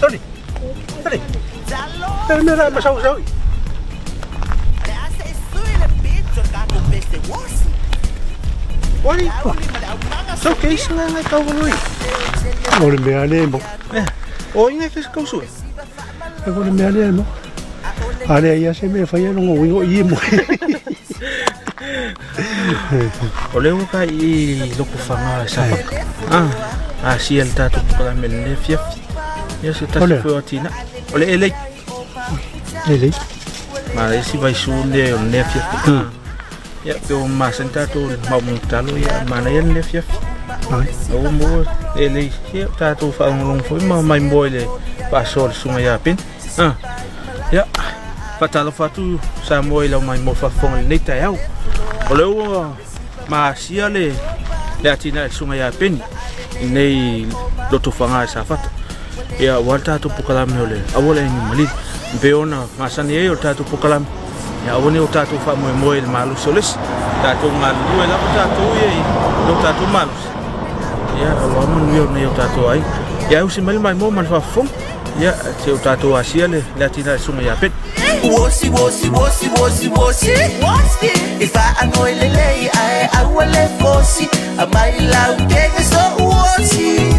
Tony. Tony. Tony, ma sau sau. Wari. So case nga nga kau lui. O le mea le mo. O inga ke kau sui. O le mea le mo. Ale ia se me fai no ngo i mo. O le ka i loko fanga sa. Ah, a si el tatu para me le fiaf. Ia se tasi foi tina. O le ele. Ele. Ma le si vai su le o le fiaf. Ia pe o ma senta tu mau mo talo ia ma na le fiaf. O mo ele ia tatu fa ngolong foi ma mai mo le pa sol sunga ia pin. Ah. Ia fatalo fatu sa mo ile mai mo fa fong le ta au. O le ua ma sia le atina e sunga ia peni nei loto fanga e safata. Ia ua tātou pokalame o le awala e ni malili. Mpe ona masani e o tātou pokalame. Ia awane o tātou wha moe moe le malusi o lesi. Tātou ngā lua e lapa tātou ia i lo tātou malusi. Ia awa manui o nei o tātou ai. Ia usi mali mai mo mani whafong. Ia te o tātou asia le atina e sunga ia peni. Wosi, wosi, wosi, wosi, wosi. Wosi. If I annoy lele, I will let fosi. I might love take so wosi.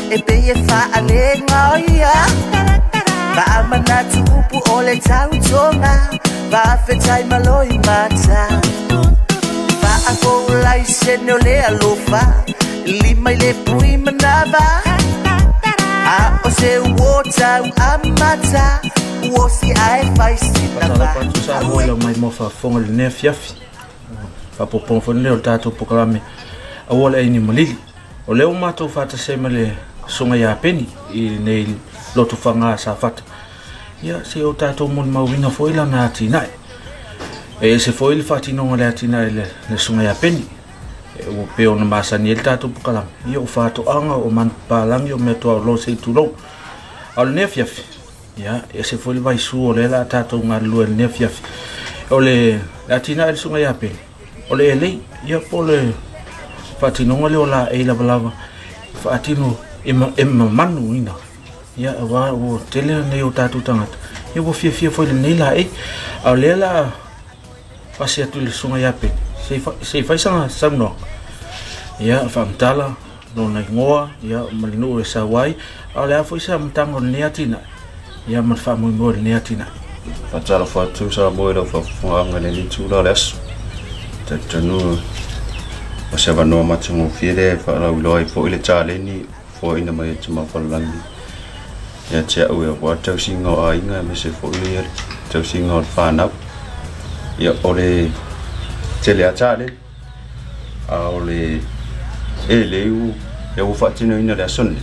E pe e fa ale ngoia. Ba mana tupu ole tau tonga. Ba fetai maloi mata. Fa afo lai seno le alofa. Lima ile pui manava. A o se water amata. O si ai fai sinava. Patala sa mo le mai mo fa fonga le ne fiafi. Fa popon fo le o tatou pokalame. Awala e ni malili. O leo matou fata se male sunga ia peni i nei loto fanga sa fata. Ia se o tatou mon mauina foi la na atina. E se foi le fatinonga le atina le sunga ia peni. E o pe ona masani el tatou pokalame. Ia o fato anga o man palangi o metoa o lo se tulou. O le ne fiafi. Ia e se foi le vaisu o le la tatou ngalua le ne fiafi. O le atina le sunga ia peni. O le elei ia po le fatinonga le o la e lava lava faatino e manu ina ia wa o tele nei o tatu tangata ia wo fia fia foi nei la e a le la pasi atu le sunga ia pe sei fai sanga samno ia famtala no na ngoa ia malinu e sawai a le foi sa mtango nei atina ia mal fa mo mo nei atina fatala fatu sa mo le fa fanga le ni tula les tatanu o se vanoa matungo fie fa la uloi fo ile taleni fo ina mai te mafalangi ia te au e wa tausinga o aiga me se fo ile tausinga o whanau ia o le tele a tale a o le e leu ia ua faatino ina le asone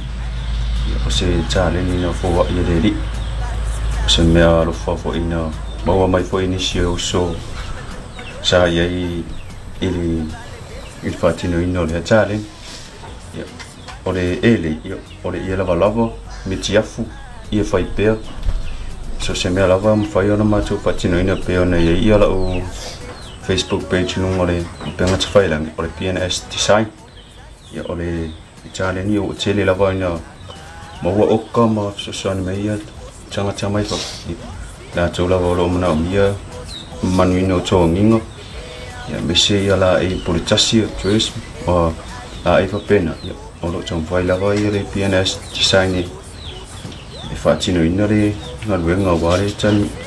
ia o se taleni na fo wa ia le li o se mea alofa fo ina maua mai fo inisi o so sa ia i il faatino ina o le tale ia o le ele ia o le ia lava lava me tiafu ia fai pea so se mea lava mawhai ona mātou faatino ina pea ona ia ia lau Facebook page nunga o le penga te whailangi o le PNS Design ia o le tale ni o tele lava ina maua oka ma fesoasoani mai ia tangata mai fa latou lava o loo manao mia manuina o toagiga ia mese ia la e poletasi o dress o la e fapena ia o loo taumafai lava ia le PNS Design e faatinoina le galuega aua le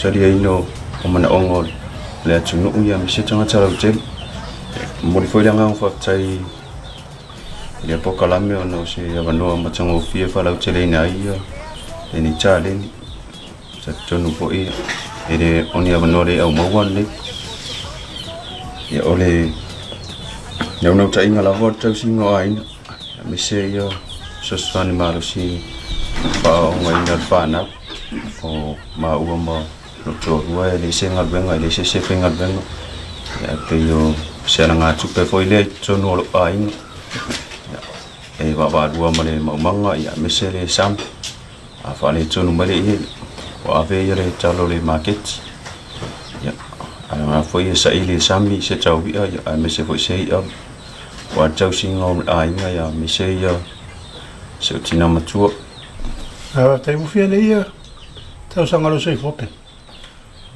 taliaina o manaoga o le atunuu ia mese tagata lautele momoli foi le agaga faafetai i le pokalame ona o se avanoa matagofie faalauteleina ai ia lenei taleni sa totonu foi e le o ni avanoa le aumaua lenei ia o le naunautaiga lava o le tausiga o aiga mese ia fesoasoani malosi faaogaina le fanau o maua ma loo toalua e le se galuega e le se se faigaluega ia pei o se alagatupe foi lea i totonu o loo aiga e vaavaalua ma le maumaga ia mese le sami A faaletonu mai le ie ua ave ia le talo le maketi. Ia a foi e saili e sami se taui'a ia aemaise foi se i'a ua tausiga o le aiga ia aemaise ia se o tina matua. A tai ufia le ia tausaga lo soifua pe.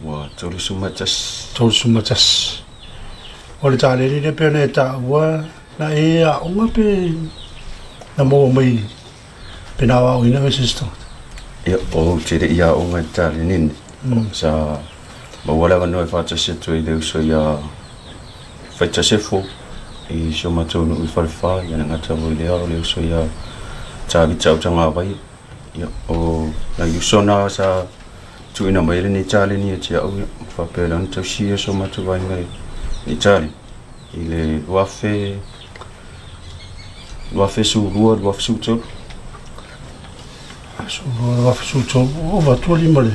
Ua 31. 31. O le taleni le pe ona e taua na e aoga pe na maua mai pe na aoaoina me se tagata. Ia o ou te le'i aoga i le taleni sa maua le avanoa e faatasi atu ai le uso ia Faitasefo i si o matou nuu i Falefā ia le gata foi lea o le uso ia Tavita Autagavai. Ia o nai uso na sa tuuina mai ai lenei taleni ia te a'u ia faapea lea ona tausia so matou vaega i tali i le 2000 2012 2013. 12 13 ova tua lima le.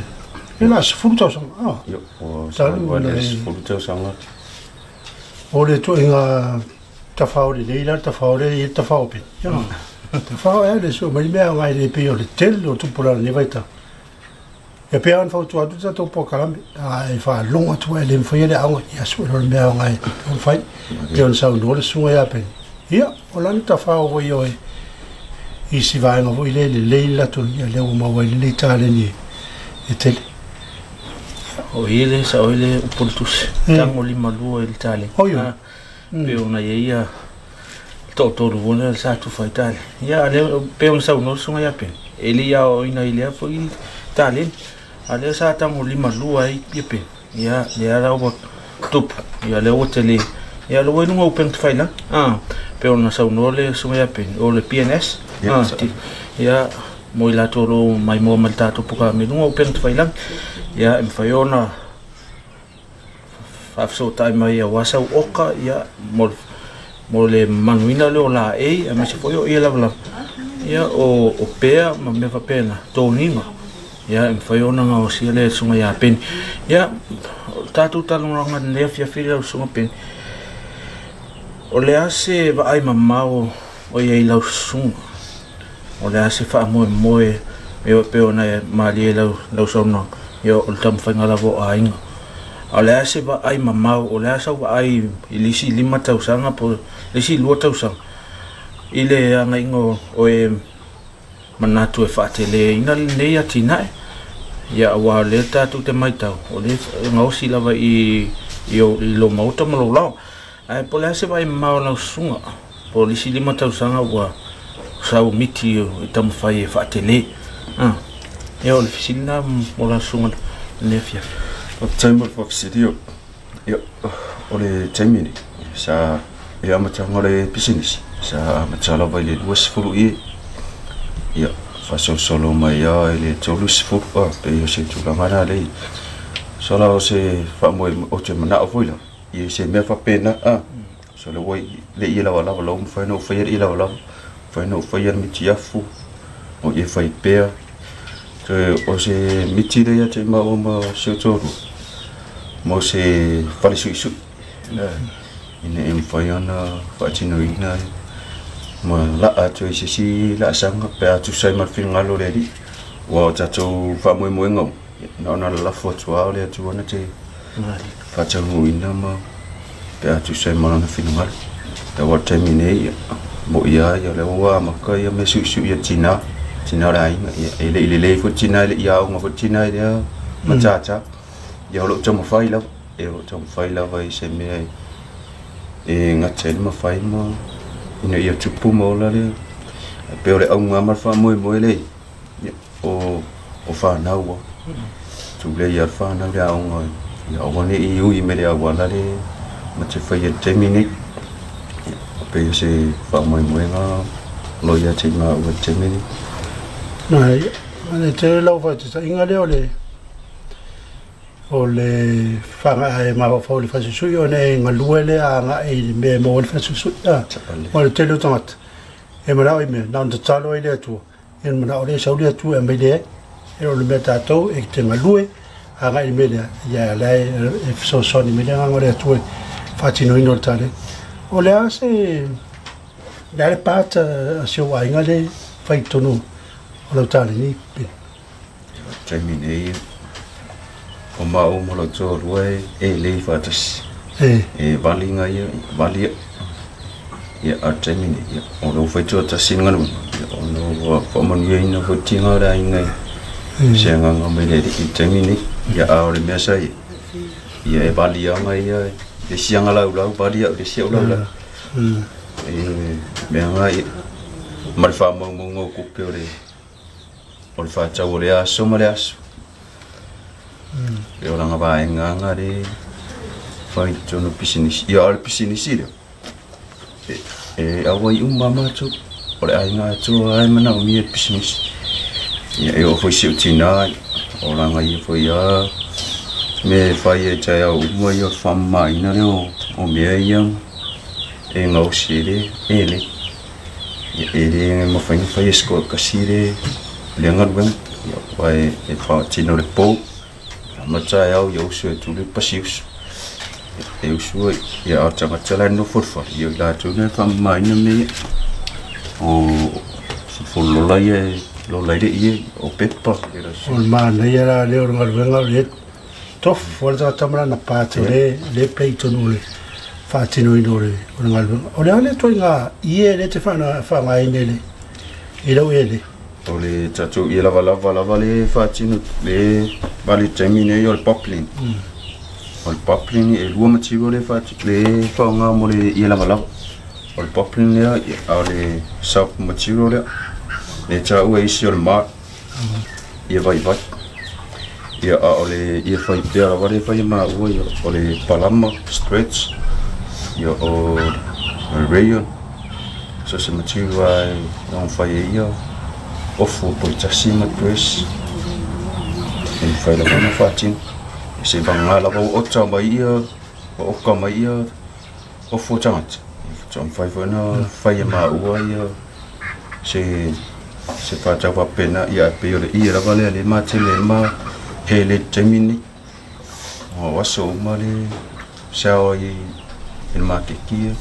E la 10 tausaga. Ah. Ia ua Talu le na e 10 tausaga. O le tuaiga tafao lelei la le tafao lea i le tafao pe. Ia. Tafao e le so mai mea ngai le pe o le tele o tupu la le vaita. E pea ona fautua atu tatou polokalame, a e faalogo atu ai le mafai le aoga, ia sue loa le mea aoga e ona fai. Pei ona saunoa le susuga ia Peni. Ia, o lana tafao foi oe i si vaega foi lea e lelei le latou, ia lea ua maua ai lenei taleni e tele. O i le sao i le upu o le tusi, tago lima lua i le taleni. Oi, oi. Pei ona i ai ia toatolu foi lea sa tufa ai taleni. Ia, a lea pei ona saunoa le susuga ia Peni, e le i aoaoina i lea foi taleni. A lea sa tago lima lua ai ia Peni. Ia, lea la ua tupu, ia lea ua tele. Ia lea ua i luga o upega tafailagi. Pei ona saunoa le susuga ia Peni, o le PNS. Ia, mo i latou o lo o maimoa mai le tatou polokalame i luga o upega tafailagi. Ia, e mafai ona faafesootai mai aua sau oka, ia, mo le manuina lea o laei, aemaise foi o ia lavalava. Ia, o pea ma mea faapena, toniga. Ia, e mafai ona gaosia le susuga ia Peni. Ia, o le tatou talanoaga i lenei afiafi lau susuga Peni, o le a se vaai mamao o i ai lau susuga? O le a se faamoemoe e pei ona e malie lau saunoaga, ia o le taumafaiga lava o aiga. A o le a se vaai mamao, o le a sau vaai i le isi 5 tausaga po o le isi 2 tausaga i le agaiga o e manatu e faateleina lenei atinae. Ia, aua o lea tatou te matau, o lea e gaosi lava i lou maota ma lou laoa. Ae po o le a se vaai mamao lau susuga, po o le isi 5 tausaga ua sau miti e taumafai e faatele. Ia, o le fesili lena mo lau susuga lenei afiafi. Faafetai mo le faafesili. Ia o le taimi nei sa i le amataga o le pisinisi sa amata lava i le 20 ie. Ia faasolosolo mai lava i le 30 a pei o se tulaga la lea. So la o se faamoemoe o te manao foi la i se mea faapena a. So le ua le ie lavalava lau mafai ona ou faia le ie lavalava, mafai ona ou faia le miti afu, o ie fai pea. Toe o se miti lea ia te maua ma si o toalua mo se fale suisui. Ina ia mafai ona faatinoina ma laa atu ai se isi laasaga pe a tusa ai ma le finagalo o le Alii. Ua o tatou faamoemoega uma, na ona lalafo atu lava o le Atua na te faataunuuina ma pe a tusa ai ma lana finagalo. Aua o le taimi nei, mo'i lava ia lea ua amata ia mea suisui a tina, tina o le aiga. Ia, e le i lelei foi tina, e le i aoga foi tina i lea matata. Ia o loo taumafai lava, e o loo taumafai lava i se mea e gata ai le mafai ma ina ia tupu ma ola lea. Ae pei o le auga ma le faamoemoe lea ia o fanau ua tulei ia le fanau le aoga ia aua ne i ui me le auala le ma te faia i le taimi nei. Ia pei o se faamoemoega o lo o ia te i maua i le taimi nei. Nai, e tele lau faataitaiga lea o le o le faagaa e mafaufau i le falesuisui ona e galue lea agai i le mea e maua ai le falesuisui. O le tele o tagata e manao i mea, na ona tatalo ai le Atua, ia ona manao lea e sau le Atua e aumai lea ai. E o le mea tatou e te galue agai i le mea lea, ia la e fesoasoani mai le agaga o le Atua i le faatinoina o le taleni. O le a se, le a le part a si ou aiga lea e fai i totonu o lau taleni? Taimi nei o maʻu ma lou toalua e lei faatasi e vali ga ia vali ia a taimi nei ia o lou faitoatasi le galuega ia ona ua faamanuiaina foi tiga o le aiga i se agaga mai le alii i taimi nei ia a o le mea sa ia ia e vali aga ia le isi aga laulau vali au le isi au laulau e mea ga ia ma le faamaumauga o tupe o le faatau o le aso ma le aso. E o laga vaega aga le fai tonu pisinisi. Ia o le pisinisi lea. E auai uma matou. O le aiga atoa ai manaomia le pisinisi. Ia e oo foi si ou tinā o laga ia foi a me fai e taeao uma ia o le faamamaina lea o mea ia e gaosi e le e le. Ia e le mafai ona fai e se toatasi le le galuega. Ia aua e faatino le pou. Ma taeao ia usu e tuli pasi usu. E usu ai ia a o tagata la e nofo i le fale ia o i latou na e faamamaina mea ia. O fofolo lola ia e lola ai le ie o pepa. O le manaia la lea o le galuega o le tofu o le tagata ma lana part o le play i totonu o le faatinoina o le galuega. O le a le ituaiga ie lea e te faaaogaina i le i lau ele? O le tatou ie lavalava lava le faatino le vali taimi nei o le poplin. O le poplin e lua material le faatino le faaaoga mo le ie lavalava. O le poplin lea a o le soft material lea le taua e isi o le mark ia vaivai. Ia a o le ia fai pea lava le fai maua ia o le palama stretch ia o le rayon. So se material ai e fai e ia ofu poitasi ma dress. E fai lava na faatino. E se vagā lava ua ota mai ia ua oka mai ia ofu o tagata. E faatoa mafai foi ona fai e maua ia se faatau faapena ia e pei o le ie lava lea le matele ma he le taimi nei. O aso uma le sao ai i le maketi ia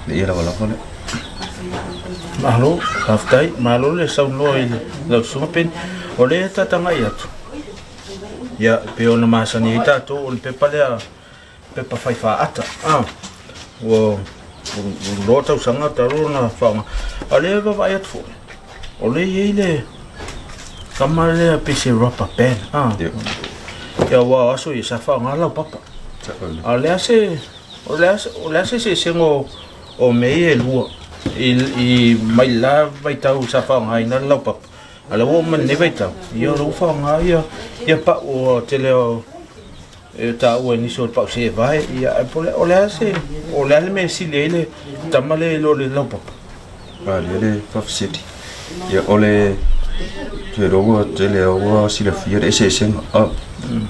le ie lavalava lea. Malo, faafetai, malo le saunoa i lau susuga Peni. O le tatagai atu. Ia, pe ona masani ai tatou o le pepa lea, pepa fai faata. Ua loa tausaga talu ona faaaoga. A o lea e vaavaai atu foi, o lea e i ai le kama lea pe se rubber band. Ia ua o aso ia sa faaaoga lau papa. A o le a se o le a se eseesega o mea ia e lua i mai la vaitau sa faaaogaina le laupapa. A o lea ua oo mai lenei vaitau, ia o lea ua faaaoga ia ia pau o tele o e taua e nisi o le pau sevae ia o le a se o le a le mea e sili ai le tama lea i lo le laupapa. Malie le faafesili. Ia o le te iloa ua tele ua silafia le eseesega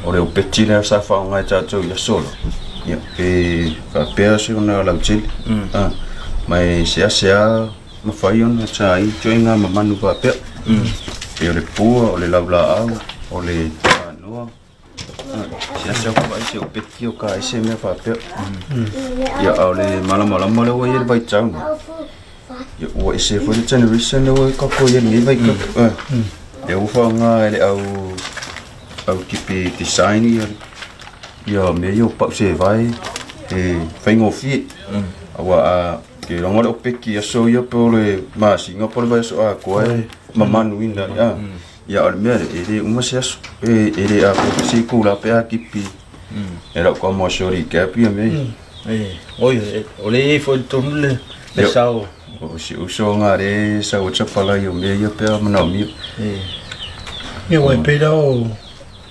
o le opeti lea sa faaaoga e tatou i aso la. Ia pe faapea se ona lautele. Ma e seasea mafai ona taai ituaiga mamanu faapea. E o le pua, o le laulaau, o le tanoa. Seasea vaai se opeti o ka ese mea faapea. Ia a o le malamalama lea ua i ai le vaitau nei. Ia ua ese foi le generation lea ua kākou i ai lenei vaitau. Lea ua faaaoga e le au kipi design ia ia mea ia o pau sevae e faigofie. Aua a ke iloga o le opeki aso ia pe o le masina po o le vaiaso atoa e mamanuina ia. Ia o le mea lea e le uma se aso e le atoa foi se itula pe a kipi e lau tama o shorty cap ia mea ia. Oi, o le i ai foi i totonu le sao. O si uso ga le sau e chapala i o mea ia pe a manaomia. Ia ua e pei la o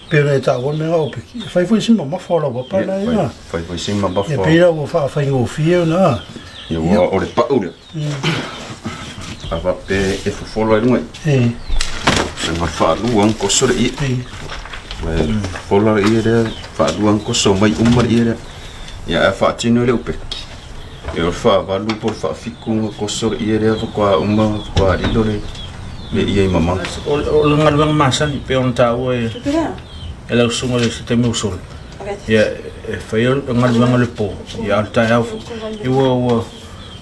pei ona e taua le mea o peki. E fai foi si mamafa o lau papa la ia. Fai foi si mamafa. E pei la ua faafaigofie ona. Ia ua o le pau lea. A faapea e fofolo ai luga i. Se ma faalua ona koso le ie. Ua e fofolo le ie lea, faalua ona koso mai uma le ie lea. Ia a faatino i le upeki. E o le faavalu po o le faafitu ona koso le ie lea faatoa uma faatoa lilo le ie i mamala. O le galuega masani pei ona taua e lau susuga i se taimi ua sola. Ia e fai o le galuega o le po, ia a o le taeao foi. Ia ua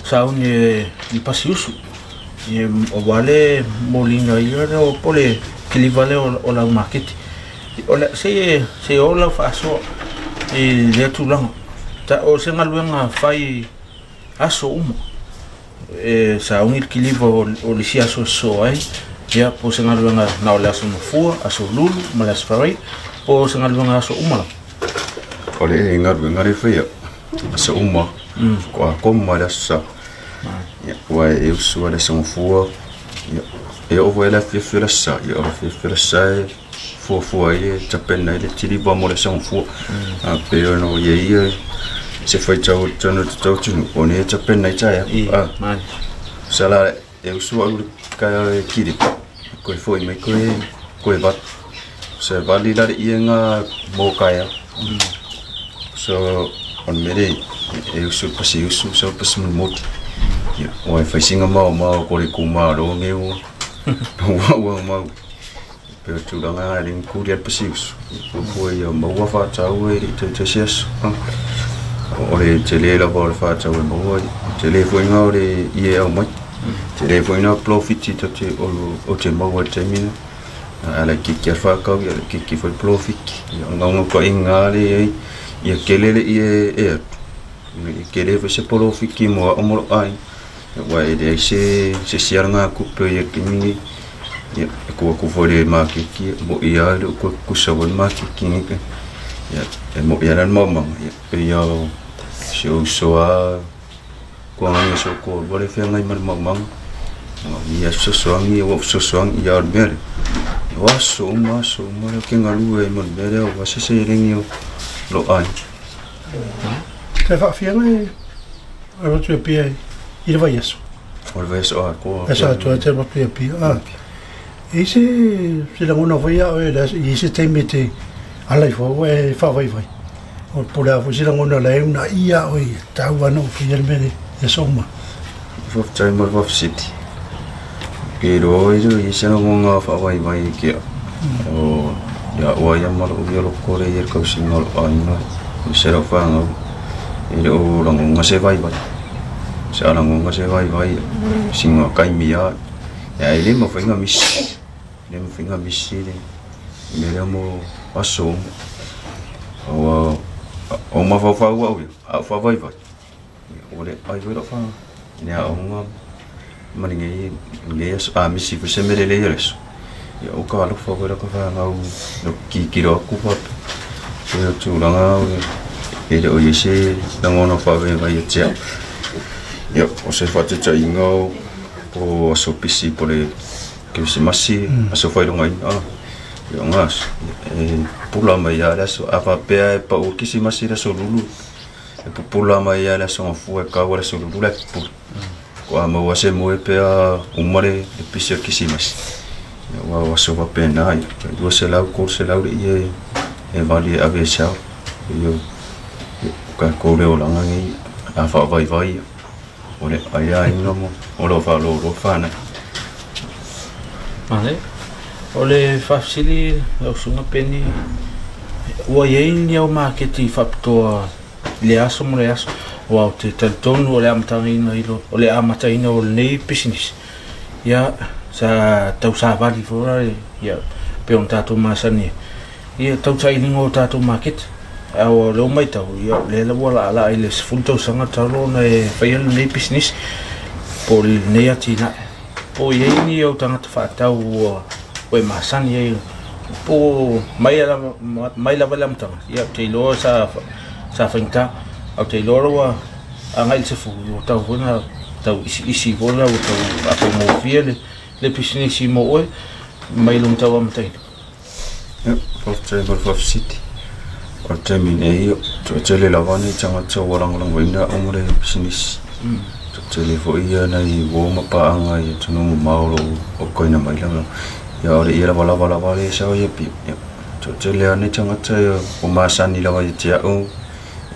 sauni e i pasi usu. Ia aua le moliga ia lea po o le kiliva lea o lau maketi. O le se o lau faasoa i lea tulaga ta o se galuega fai aso uma e sauni le kiliva o le isi aso e sosoo ai ia po o se galuega na o le aso Gafua, aso Lulu ma le aso Farai po o se galuega aso uma lava. O le galuega le faia aso uma ko a koma le aso sa. Ia ua e usu le aso Gafua ia e oo foi le afiafi o le aso Sa ia o le afiafi o le aso Sa e fuafua ai le tapena ai le kiliva mo le aso Gafua. A pe ona o ia ia se faitau o totonu o le tatau atunuu o nei e tapena ai taeao. A sala e usu au le taeao e kiliva koe fo'i mai koe koe vali. Se vali la le iega mo taeao. So o le mea lea e usu pasi usu sau pasi mulimuli. Ia ua e faisiga maomao ko le itumalo nei ua ua mau. Pe o tulaga e le kuli ale pasi usu. Fuafua ia maua faataua e le i tautai aso. O le tele lava o le faataua e maua tele foi ngā o le ie au mai. Tele foi ngā profiti tate o te maua i le taimi na. Ala kiki al whakau, ia kiki foi profiti. Ia o ngaunga ka inga le ai, ia kelele ie e atu. Ia kele foi se profiti mo a omoro ai. Ia wa e le ai se siaranga kupe ia kimi. Ia e kua ku foi le makiki mo ia le ku kusa wa makiki ngi. Ia e mo ia lan maumanga. Ia pe ia se o soa kua ngangi so ko wale whengai ma le maumanga. Ia sosoangi ia wa sosoangi ia o le mea le. Ia aso uma le ke ngalue i ma le mea lea o se rengi o lo ai. Te whaafianga e rotu e pia i le vai aso. O le vai aso a koa. Asa atua te rotu e pia. E se langona foi a oe i se taimi te ala i fau e whaavaivai. O pole a foi se langona la e una ia oe tau ana o whia le mele e soma. Whaftai mo le whafsiti. Ke roa i i se langonga whaavaivai e kia. O ia oa ia maro o ia lokore i e kausinga o ainga. I se rau whangau. E le o langonga se vaivai. Se a langonga se vaivai. Singa kaimia. Ia e le mawhainga misi. Le mawhainga misi le. Me lea mo aso. O mawhauwhau au ia. A whaavaivai. O le ai wera wha. Nea o ngā mani ngei aso. A misi fo se mere le ia leso. Ia o ka alofa wera ka whangau. No kikiro aku whape. E o tūranga au e le o i se langona whaavaivai e tea. Ia o se whateta inga o aso pisi po le kirisimasi aso whaironga ina. Ia ngā aso. E pula mai ia le aso. A whapea e pa o kirisimasi le aso lulu. E pupula mai ia le aso ngafua e kaua le aso lulu le pupula. Ko a maua se moe pea umare le pisi o kirisimasi. Ia ua aso whapea nā ia. Dua se lau, kor se lau le ia e vali e ave e seao. Ia ka kore o langa ngi a whaavaivai. O le aia inga mo o lo wha lo whana. Male, o le whafsili lau sunga peni ua iei ni au maketi whapitoa le aso mo le aso. O au te talitonu o le amataina ilo, o le amataina o lenei business. Ia sa tau savali fora ia pe on tātou masani. Ia tau tailinga o tātou maketi. Au leo mai tau, ia le la la ala i le sefulu tausaga talo na e whaia lenei business po lenei atina. Po iei ni au tangata whaatau ua e masani ai. Po mai lava le amataga. Ia te iloa sa whaingta. Au te iloa rawa a ngai le sefu. O tau hona tau isi isi hona o tau apo mōfia le business i mō oe mai long tau amataina. Ia, whaftai mo le whafsiti. O le taimi nei ia, tua tele lava nei tangata ua langolangoina o mo le business. Tua tele foi ia nei uo mapaanga ia tunu mamao lo o koina mai langa. Ia o le ia lava lava lava le sao ia pia. Ia, tua tele a nei tangata ia o masani lava ia te au.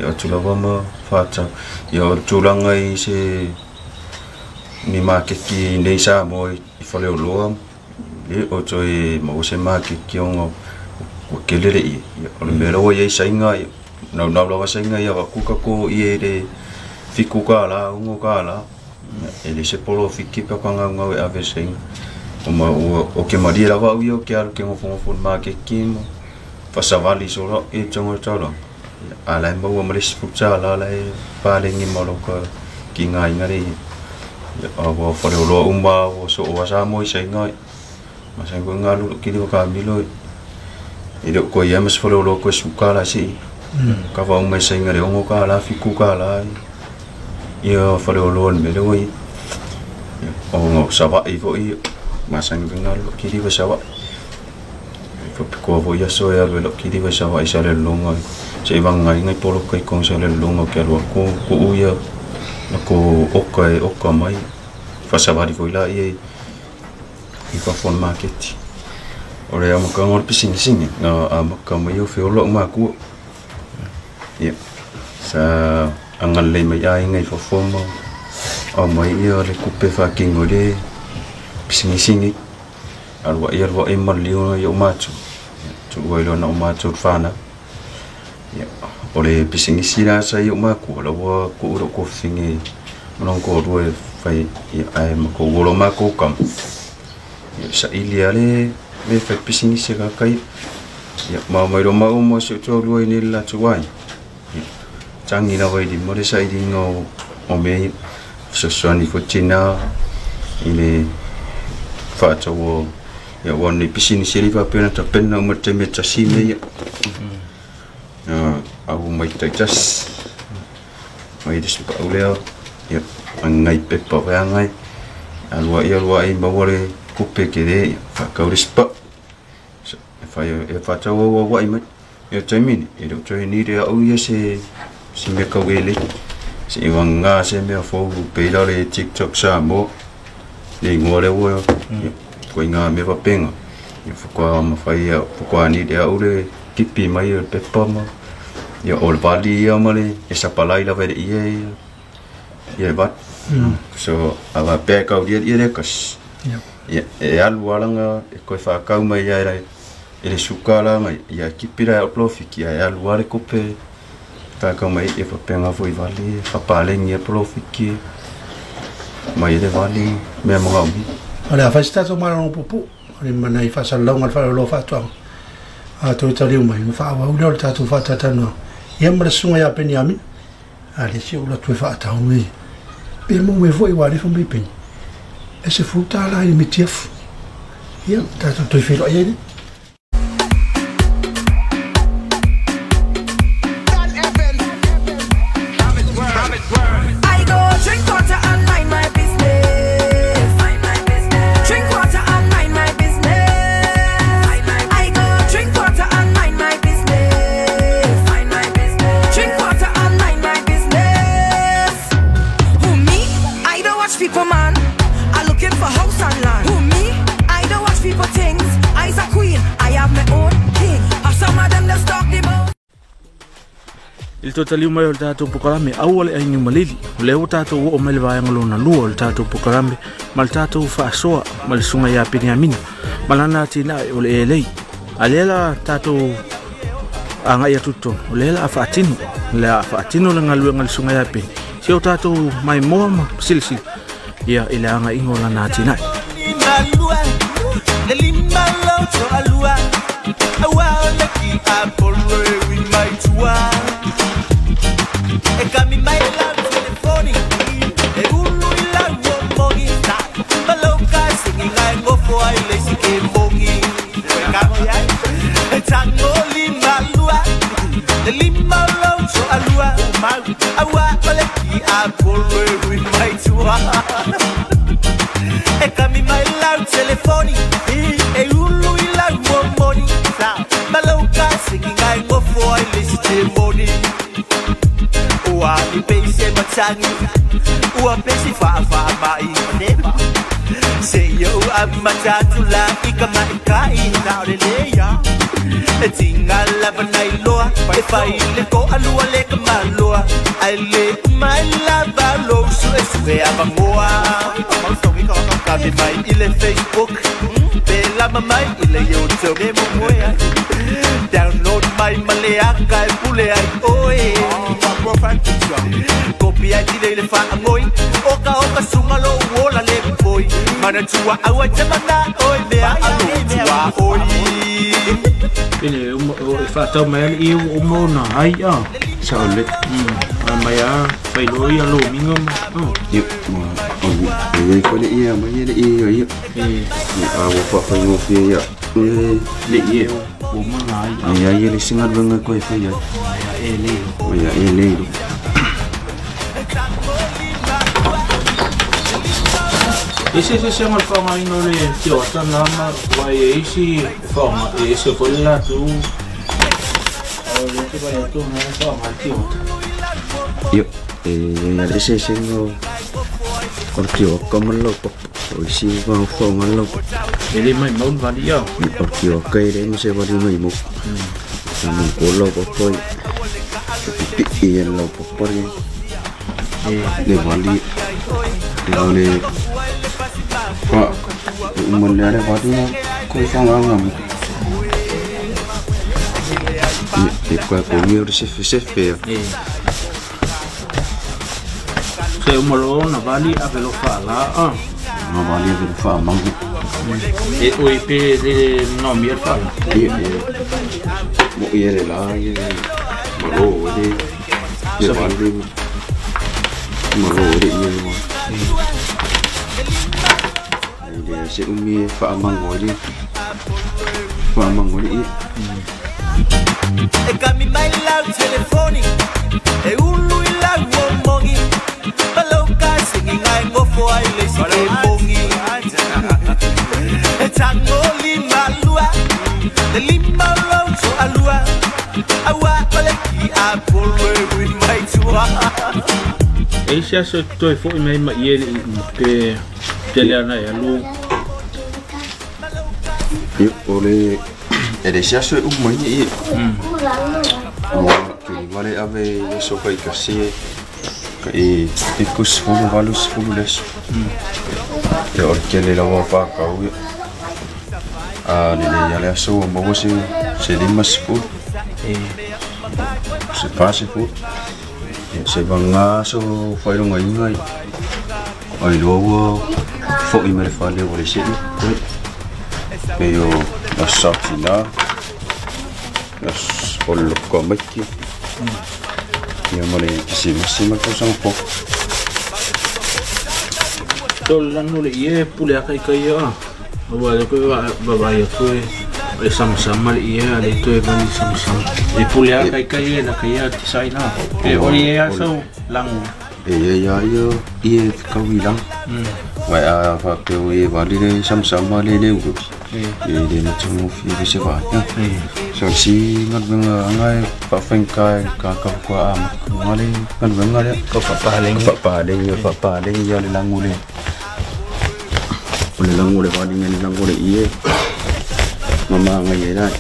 Ia o tulawa ma whātau. Ia o tūlanga i se ni makeki nei sa mo i whale o loa. Le o toi mau se makeki o ngā ua kelele ia. Ia o le mea rawa ia i sainga ia. Nau nau lawa sainga ia wa kuka ko ia le fiku ka la, ungo ka la. E le se polo fiki pa ka ngau ngau e ave sainga. O ma ua o ke maria lawa au ia o ke alu ke ngofo ngofo makeki mo. Fasavali solo e tonga tolo. Ala maua ma le sifuta la la e palengi ma lo ka ki ngai ngare. A wa fale o loa uma o so o sa mo i ngai. Ma sa ko ngalu ki li ka milo. E le ko ia mas fale o loa ko suka la si. Ka va uma i ngare ongo ka la fiku ka la. Ia fale o loa me le oi. O ngo sa va i fo i ma sa ngalu ki li sa va. Ko vo ia so ia lo ki li sa va i sa le longa. Se vanga ngai polo kai kong sa le longa ke alo ko ko uia na ko oka e oka mai fasavari foi la i i fa fon market ore ama ka ngor pising sing na ama ka mai o fe lo ma ku ia sa angal le mai ai ngai fa foma o mai ia le kupe fa kingo le pising sing alwa ia alwa e malio yo machu tu wai lo na o machu fana. Ya, ole pisingisi la sa yo ma ku la wa ku ro ko finge mon ko ro e fai ya ai ma ko lo ma ko kam. Ya sa ili ale me fai pisingisi ka kai. Ya ma mai ro ma o mo so to ro ni la tu wai. Ya changi la wai di mo le sa ili ngo o me so so ni fo china ile fa to wo ya wa ni pisingisi ri fa pena ta penna mo te me ta si me ya. Au mai taitas mai des pa ulea ya ngai pepa va ngai alua ia alua ai mawale kupe kere fa kauris pa fa e fa tau wa wa mai ya taimini e do toi ni re au ia se se me kau ele se wanga se me fo pe la le TikTok sa mo le ngore wo ko inga me va penga ya fa kwa ma fa ia fa kwa ni re au le kipi mai e pepa ma ya ol vali ia male e sapalai la vere ia ia va so ava pe ka ia ia kas ia e alu alanga e ko fa kau mai ia e le suka la mai ia kipi la profiki ia alu ale kope ta ka mai e fa penga foi vali fa pale ni profiki mai le vali me mo ngau ole fa sta to mara no pupu ole manai fa sa longa fa lo fa to a to tali mai fa wa ule ta tu fa ta ta no ia ma sunga ya peniami a le si ula tu fa ta ui pe mo me foi wa le fo mi pen e se fu ta la i metief ia ta tu tu fi lo ia. I go drink water and mind my business. Drink water and mind my business. I go drink water and mind my business. Drink water and mind my business. Who me? I don't watch people, man. I looking for house and land. Who me? I don't watch people things. I's a queen. I have my own king. Some of them just talk the most. Il totali mai o le tatou pokalame aua le aini malili o lea ua tatou oo mai le vaega lona lua o le tatou pokalame ma le tatou faasoa ma le suga iā Peniamina ma lana atinae o le elei a lea la tatou agai atu totonu o lea la a faatino le a faatino le galuega le suga iā Peni si o tatou maimoa ma silasila ia i le agaiga o lana atinae. E kami mai la telefoni e ulu ila wo mongi ta maloka singi ngai ngofo ai le sike mongi ka mo ya e tango lima lua le lima lo so alua mau awa ole ki a polo wi mai tua e kami mai la telefoni e ulu ila wo mongi ta maloka singi ngai ngofo ai le sike mongi. Ua ni pese matangi ua pese fa fa mai maneva se yo amatatu la ika mai na le ya tinga la vanai loa e fai le ko alua le ka maloa ai le mai la va lo su e su e avangoa ka mi mai ile Facebook pe la mai ile YouTube mo moea download mai maleaka e pule ai oe profile picture copy ai tile le fa angoi oka oka sunga lo wola le boy Manatua aua tamana oi mea alo tua oi. Pele o whaatau mai ali i o mona ai a. Sa o le. Mai a whailo ia lo minga ma. Ia, ma o le ko le ia mai le ia ia. A wo fa fa ngo fi ia. Le ia. O mana ai. Ia ia le singa venga ko e fa ia. Ia e le. Ia e le. Ese se ngol fa ngai no le te o ta na ma wa e isi fa ma e se fo la tu. O le te vai tu na fa ma te o. Yo e ya le se se ngo o te o ko lo po. O isi va fa ma lo. E le mai mau vali ya. O te o kai le mo se vali mai mo. Na mo ko lo po po. Pi pi e lo po po. Le vali. Le Fa mo le re va di ko fa nga nga mo. E ko ko mi o se fe se fe. Se mo lo na vali a velo fa la a. Na vali a velo fa ma. E o i pe le no mi fa la. E mo i le la i mo lo le. Le vali mo lo le i mo. Le se umi fa mango le fa mango le e kami mai lau telefoni e ulu i lau o mongi paloka singi ngai ngofo ai le sike mongi e tango lima lua le lima lo to alua awa ole ki a polwe wi mai tua e se aso toi fo mai ma ie pe tele ana e alu. Io ole e se aso u mai i. O ke vale ave so kai kasi kai ikus fulu valus fulu les. E o ke le lawa pa ka u. A le le ya le aso mo se se limas fu. E se pase fu. E se vanga so fai lo ngai ngai. Ai lo wa fo i me fa le o le se. E yo la sartina. La o ko mai ki. Ia mo le se se ma ko sa po. Tol lanu le ie pule kai kai ia. Wa le ko va va ia tu e sam sam le ie le tu e vali sam sam. E pule kai kai la kai ia ti sai na. E o ie so langu. E ia ia ie ka wi lang. Wa a fa pe o e vali le sam sam le le u. E le na tu fi le se va. So si ngat nga ngai pa feng kai ka ka ko a ma le ngat nga le ko fa pa le fa pa le fa pa le ia le langu le. O le langu le vali ngai le langu le ie. Mama ngai e lai.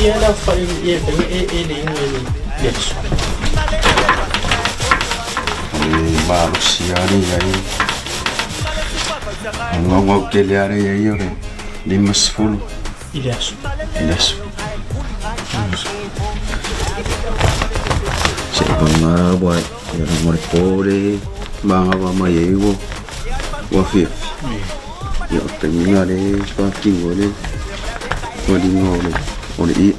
Ia la fa ie pe e e le ngai le. Yes. Le ma lo si ale ia e. Ngau ke le are ia ia le limas fulu. Ilas. Ilas. Se banga wa ia mo le pole banga wa mai e wo. Wa fi. Ia o te nga le pa ki wo le. Wa di ngo le. O le i.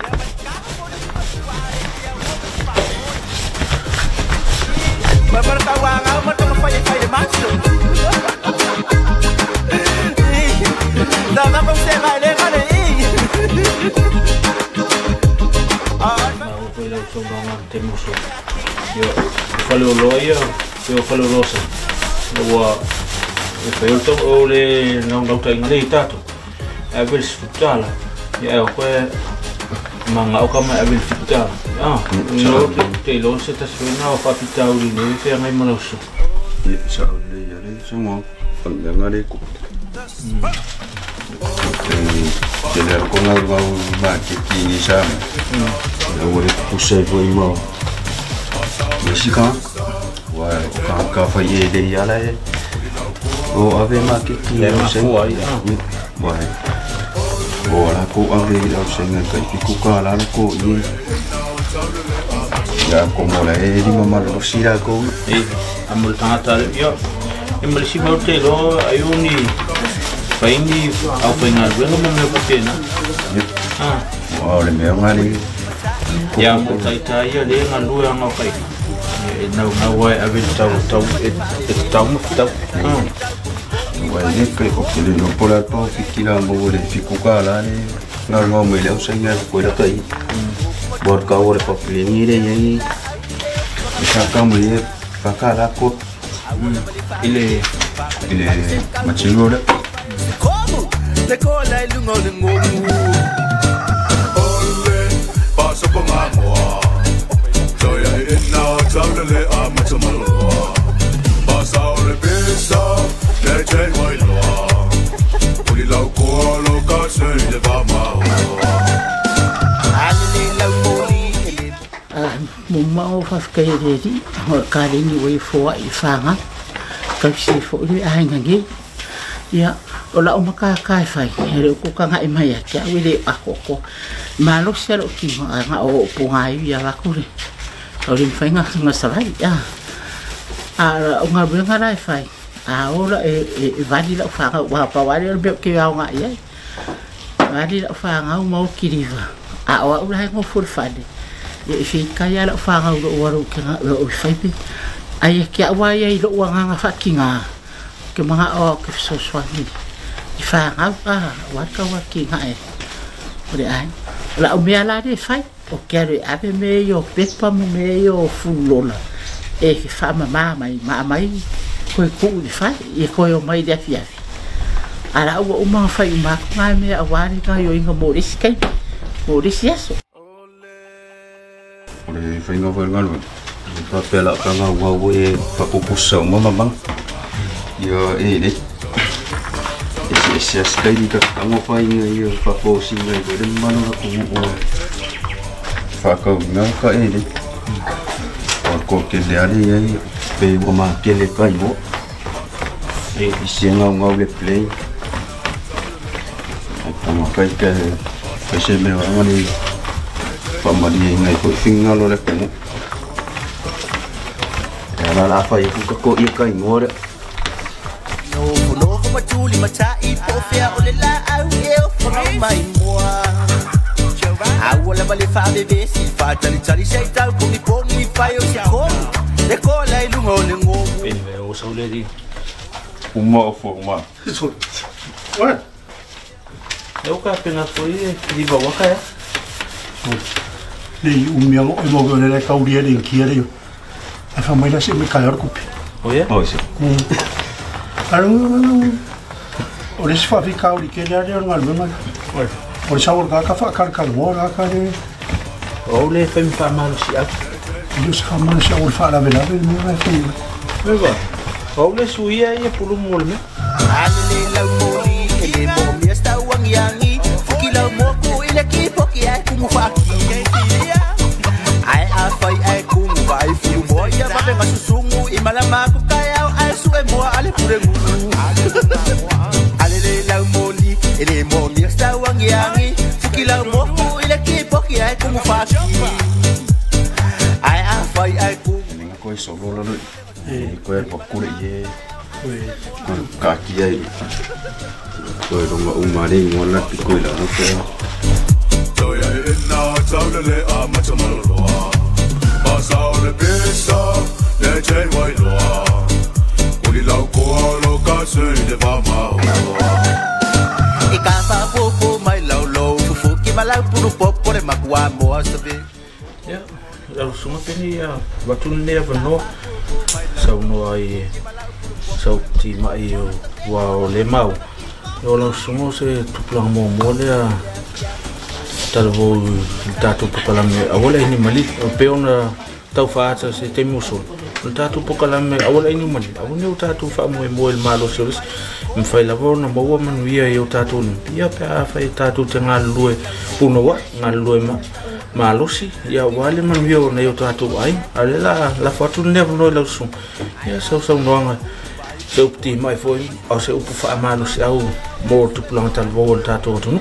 Faleoloa ia faleolosa ua e fai o le nautaʻiga lea i tatou ae ave le sefututala ia ae o koe magao ka ma e ave le fitutala a no te iloa se tasi foina o faapitauli nei feagai ma lauso ia sa o le ia le sogo faleaga le ku te le ko ngau ngau ma ke ki ni sa ia ua le pusai foi ma isi ka wa ka ka fa ye le ya la o ave ma ke ki le ma fu ai wa o la ko ave la se ngai ka ki ku ka la ko ye Ia ko mo le e lima malolosi la kou. E amo le tagata ia e ma le si mau te lo ai o ni faini au faigaluega ma mea faapena. Ah. Ua o le mea ga le. Ia mo taitai ia le galue aga o kai e naunau ai ave le tau tau e tatau ma fetau. Ua e le kai o ke le no pola pa fiki la mo le fiku ka la le nga nga me le o sa nga ko la kai. Bor ka o le papilingi le i sa ka mo le pa ka la ko ile ile matilo le. Komu le kola i luga o le gomu. Ole paso ko ngamoa Toya ina taulele a matamaloa Pasa o le pisa le te wailoa Uli lau koa lo ka se le va maoa. Alele lau moli e le Mo mao whawhikai e reri, o ka rengi o e whoa i whanga, kausi fo i ahinga nge. Ia, o la o maka kai whai, he reo kukanga e mai ake, au le ako ko. Malo se ro ki nga o po ngai ia wakure. O le whainga nga sarai, ia. A o ngā ruenga rai whai, a ora e vali lau whanga, wa pa wali o mea ke au ngā ia. Vali lau whanga o mau kiriwa. A o au lai ngō furu whane. Ia i whikai ala o whangau lo waru ke ngā o whaipe. Ai e kia wai ai lo ngā whaki ngā. Ke mga o ke whasoswani. I whangau a waka waki ngā e. O le ai. La o mea la re whai. O kia re ave me i o pepa mo me i o fulola. E ke whaama mā mai, mā mai koe kuu i whai. I koe o mai le afi afi. Ara ua umanga whai umako ngā mea a wari ngā i o inga mō resi kai. Mō resi aso. O le whainga whai ngalu. Pa pela ka nga ua ua e papupusa o mama mang. Ia e le. E se as kai ni ka tango whainga ia paposi ngai ko le mano la ko o. Whakau ngā ka e le. O ko ke le ale ia pe ua ma ke le kai o. E I se ngau ngau le play. Ai tanga kai ke kai se mea anga ni whamari e ngai ko whingalo le kongo. E ala la whai kuka ko ia kai ngoa re. Nofo nofo matuli matai po fea o le la au e o whangau mai mua. Aua lava le whaavevesi whaatalitali sei tau pongi pongi whai o se komu le kola i luga o le gomu. E me o saule di. Uma o fo uma. What? E o ka penga foi e riva waka ya. Le umia o e mo le kauria le kia le. A fa mai la se me kai kupi. O ia? O se. Aro o le fa fi kauri ke le le ngal me. O le sa ka fa ka ka mo la ka le. O le fai mfa malo si au. Le sa ma sa o fa la vela me me fi. Me va. O le suia ia pulu mo le me. Alele lau moli e le mo mea stau angiangi fuki lau moku i le kipoki ai kumu whaki. Ai a whai ai kumu vai whiu moa ia mavenga susungu i malama ku kai au ai sue moa ale pure ngulu. Alele lau moli e le mo mea stau angiangi fuki lau moku i le kipoki ai kumu whaki. Ai a whai ai kumu. Nga koe solo la le. E koe pakure i e. Koe kaki ai. Koe ronga umare ngoa la pi koe la no te. Toya ina taulele a matamaloa Pasa o le pisa le te wailoa Uli lau koa lo ka se le va maoa. I ka whapopo mai lau lou fufuki ma lau puru popo le makua moa sabe. Ia, lau sunga peni ia watu nea wanoa. Sau noa i sau ti mai o wa o le mau. O lau sunga se tupulanga mua mua lea talavo i tātou pokalame awala ini mali. O pe ona tau whaata se te muso. O tātou pokalame awala ini mali. Awa ni o tātou whaamoe moe le malo se olis. Mwhai lava ona maua manuia i o tātou ni. Ia pe a whai tātou te ngā lue punawa, ngā lue malosi. Ia wale manuia o nei o tātou ai. A le la whatu nea noi lau sunga. Ia sau sau noanga se upu ti mai foi, au se upu wha malosi au mō tupulanga talvo o le tātou atunu.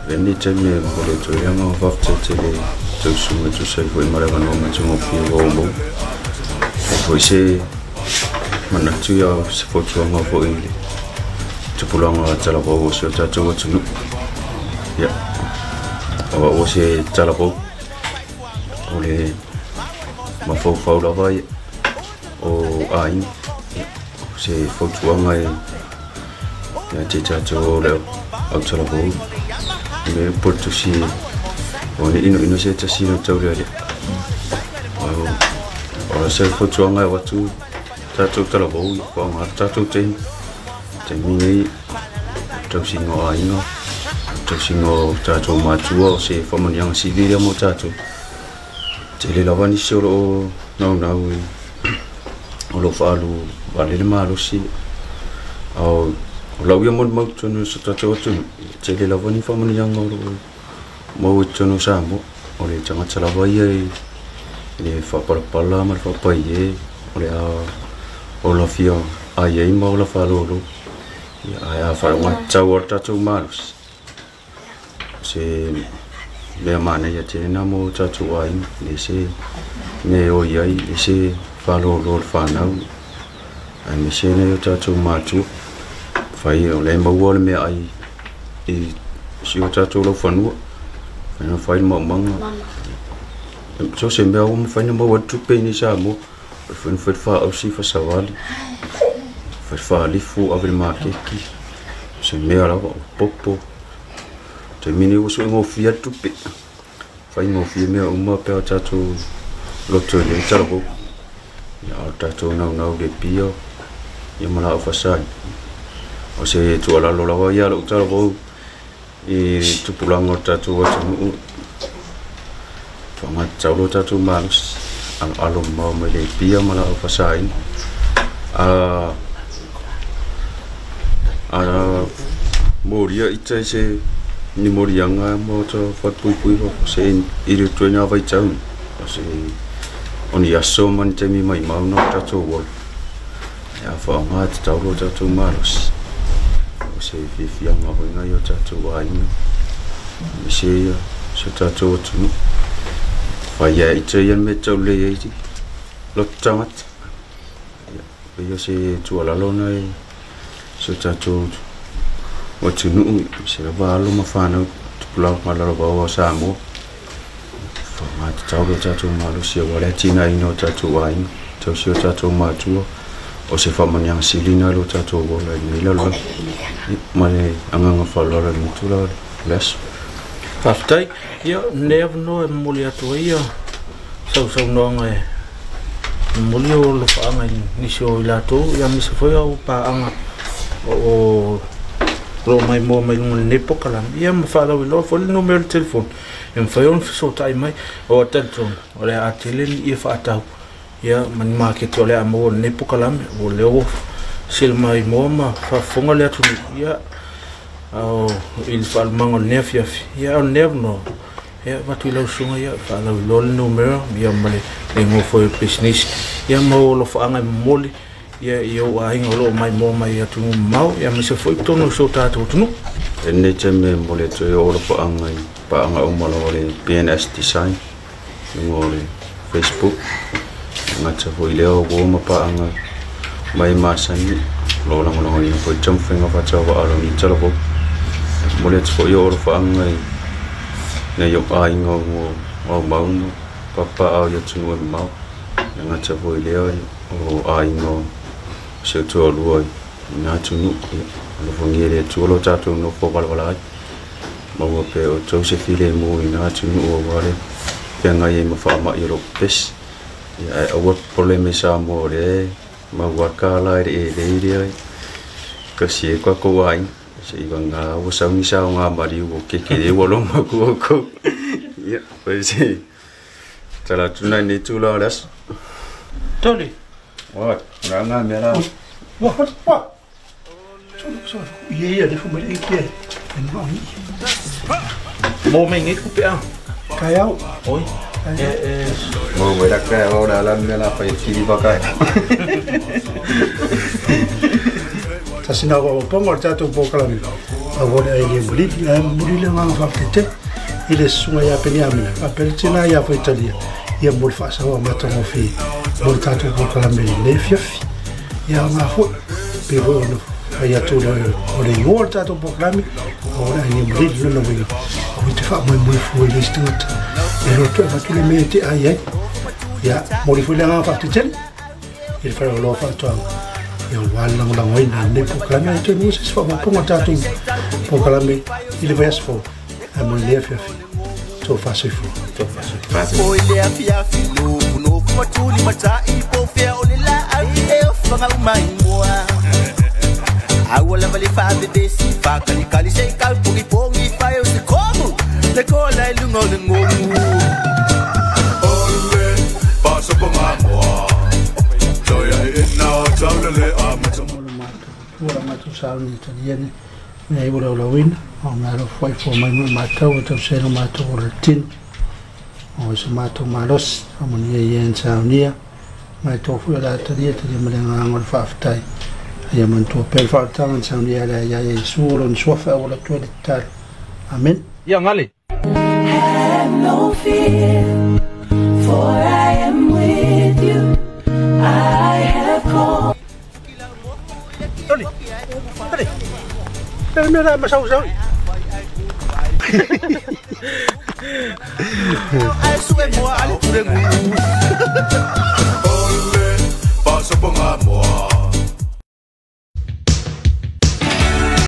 Le ni te me ko le toia ngā whafte te le Tausuga tusa ai foʻi ma le avanoa matagofie ua ou maua. Ai foʻi se manatu ia se fautuaga foʻi i le tupulaga talavou o si o tatou atunuu. Ia, o a'u o se talavou o le mafaufau lava ia o aiga. Ia, o se fautuaga e ia te tatou o le autalavou me upu o le tusi o ni inoino se tasi na tau lea. O se fautuaga e avatu tatou talavou ia faaaoga tatou taimi taimi nei tausiga o aiga, tausiga o tatou matua, o se faamanuiaga sili lea mo tatou. Tele lava nisi o loo naunau i o loo faalu vale le malosi ao o lau ia molimau i totonu o so tatou atunuu. Tele lava ni faamanuiaga o loo maua i totonu o Samoa. O le tagata lava ia i le faapalapala ma le faapaie o le a ola fia ai ai ma ola faalolo. Ia, ae a faalogo o le tatou malosi, o se mea manaia tele na mo tatou aiga, le se mea e oi ai le se faalolo o le fanau aemaise nai o tatou matua. Fai o le maua le mea ai i si o tatou laufanua, fai na fai le maumaga so se mea ua mafai na maua tupe i nei Samoa. O le fai na fai le faausi fasavali, fai le faalifu ave le makeki, se mea lava o popo. Taimi nei ua suegofie le tupe, faigofie mea uma pe a tatou loto i le talavou. Ia, o le tatou naunau le pia ia ma laau faasai. O se tuualalo lava ia lou talavou i tupulaga o le tatou atunuu, faaaoga lo tatou malosi, aloalo mamao mai le pia ma laau faasāina. A molia ita i se ni moliaga ma o ta falepuipui se i le tuaiga vaitau, o se o ni aso ma ni taimi maimau na o tatou ola. Ia, faaaoga tatau lo tatou malosi. O se fiafiaga foi nai o tatou aiga aemaise ia si o tatou atunuu. Fai ia ita ia le mea e taulelei ai loto tagata. Ia, pei o se tuualalo na i si o tatou atunuu, se lava alo ma fanau tupulaga lalovaoa o Samoa. Faaaoga tatau lo tatou malosi aua le atinaeina o tatou aiga, tausi o tatou matua. O se faamanuiaga sili na lo tatou ola i lenei lalolagi. Ma le agaga faaaloalo i lenei itula o le aso. Faafetai. Ia, lenei avanoa e momoli atu ai ia sausaunoaga e momoli o alofaaga i nisi o i latou, ia aemaise foi au paaga o loo maimoa mai luga o lenei polokalame, ia ma faalauiloa foi le numera o le telefoni e mafai ona fesootai mai. O talitonu o le a tele ni ia faatau ia ma ni maketi o le a maua lenei polokalame ua lea ua sila maimoa ma faafofoga le atunuu ia ao i le faalumaga o lenei afiafi. Ia, o lenei avanoa ia avatu i lau susuga ia faalauiloa le numera ia ma le igoa foi o le pisinisi ia ma ou alofaaga e momoli ia i ou aiga o loo maimoa mai atunuu mamao ia aemaise foi totonu o si o tatou atunuu. E lenei taimi e momoli atu ai ou alofaaga i paaga uma lava o le BNS Design luga o le Facebook. E gata foi lea o uo ma paaga mai masani o loo lagolagoina foi taumafaiga faatauvaa o lenei talavou. Momoli atu foi ou alofaaga i nai ou aiga o aumau ma papaao i atunuu e mamao. E gata foi lea o aiga o si ou toalua i na atunuu. Ia, alofagia e le Atua lo tatou nofo valavala ai, maua pea e outou se filemu i na atunuu aua le feagai ai ma faamai o loo pepesi. Ia, ae aua popole mai Samoa o lea e maua le kālā e le elei lea e tausi ai ko tatou aiga. Se i vagā ua sau ni saoga maliu o kekele ua loma atu outou. Ia, pai se tala atu na i lenei itula o le aso. Toli. Ua, o le a ngā mea la. Ua, ua. So, ia ia le fuma le kia e ma ni. Mo mai ngai kupe a. Kai au. Oi. E Mo wera kai au la la mea la pai kiri waka. Tasi na wa pongo le tatou polokalame. A wo le ai le muli, ai muli le nganga whakatete. I le susuga ia Peniamina faapea le tinā ia Faitalia ia mo le faasaoa matagofie mo le tatou polokalame i lenei afiafi. Ia aoga foi pei foi ona fai atu o le igoa o le tatou polokalame o le aiga malili lona uiga aua e te faamoemoe fua i le isi tagata e loto e avatu le mea e te ai ai. Ia momoli foi le agaga faafetai tele i le faleoloa faatoaga ia aua le lagolagoina i lenei polokalame. Ae toe maua se isi faaopoopoga o le tatou polokalame i le vaiaso fou ae mo lenei afiafi. Tofa soifua. O i le afiafi nofonofo ma tuli matai po fea o le laau e ofaga uma i moa. Aua lava le faavevesi fakalikali se i kaupogipogi fai o se komu le kola i luga o le gomu. Ole pasopogamoa toia ina taulele a mata Ua la matou sauni talia ne mea ai ua laulauina o mea alofa ai fua mai mo i matou ua tausiaina o matou ola le tino o se matou malosi faamanuia i e na saunia matou foi o le a talia talia ma le agaga o le faafetai ia manatua pea le faaolataga na saunia e le ia Iesu o lona suafa e auala atu ai le tatalo. Amen. Ia gale. Have no fear, for I am with you. I have called. Toli, toli. Le mea la masausau. Ae sue moa a le pulegu.